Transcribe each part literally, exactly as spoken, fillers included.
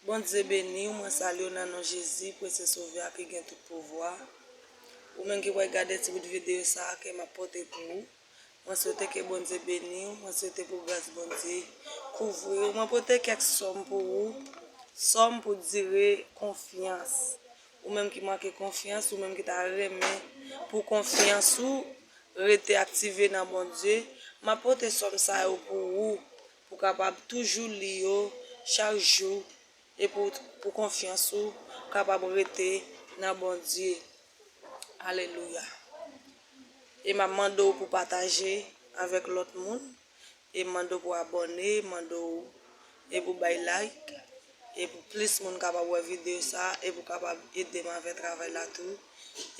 Bondye beni w, mwen salye w nan non Jezi, presye Sovè a ki gen tout pouvwa. Ou menm ki pral gade ti bout videyo sa a ke m ap pote pou ou, mwen swete ke Bondye beni w, mwen swete pou gras Bondye kouvri w. Mwen pote kèk sòm pou ou, sòm pou dire konfyans. Ou menm ki manke konfyans, ou menm ki ta renmen pou konfyans ou rete aktive nan Bondye, m ap pote sòm sa yo pou ou, pou w kapab toujou li yo chak jou, e pou, pou konfyans ou kapab rete nan Bondye. Alelouya. E m ap mande w pou pataje avèk lòt moun, e m mande w pou abòne, mande w e pou bay like, e pou plis moun kapab wè videyo sa, e pou kapab ede m avè travay la tou,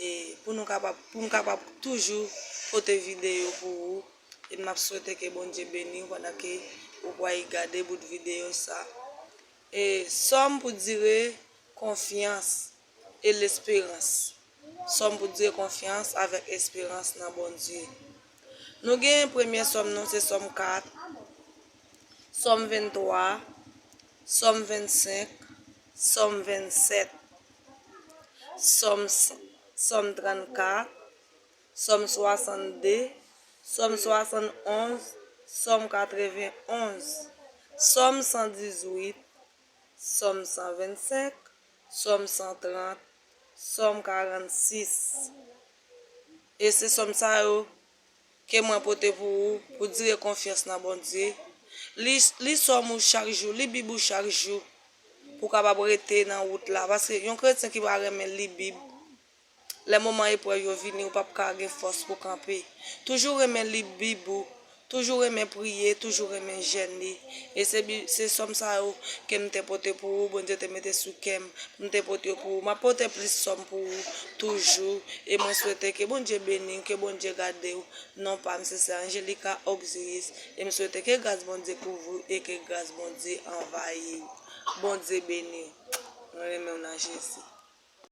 e pou nou kapab, pou m kapab toujou pote videyo pou ou, e m ap swete ke Bondye beni w pandan ke ou pral gade bout videyo sa. E sòm pou dire konfyans e lesperans. Sòm pou dire konfyans avèk esperans nan Bondye. Nou gen premye sòm nou, se sòm kat, sòm venntwa, sòm vennsenk, sòm vennsèt, sòm, sòm trannkat, sòm swasannde, sòm swasannonz, sòm katrevenonz, sòm san dizuit, sòm san vennsenk, sòm san trant, sòm karannsis. E se sòm sa yo ke mwen pote pou ou, pou dire konfyans nan Bondye. Li, li sòm ou chak jou, li Bib ou chak jou, pou w kapab rete nan wout la. Paske yon kretyen ki pa renmen li Bib, lè moman eprèv yo vini, ou p ap ka gen fòs pou kanpe. Toujou renmen li Bib ou, toujou renmen priye, toujou renmen jène. E se bi-, se sòm sa yo ke m te pote pou ou, Bondye te mete sou kè m, m te pote yo pou ou. M ap pote plis sòm pou ou toujou. E mwen swete ke Bondye beni w, ke Bondye gade w. Non pa m se Sè Angelica Auxilis. E m swete ke gras Bondye kouvri w e ke gras Bondye anvayi w. Bondye beni w. Mwen renmen w nan Jezi.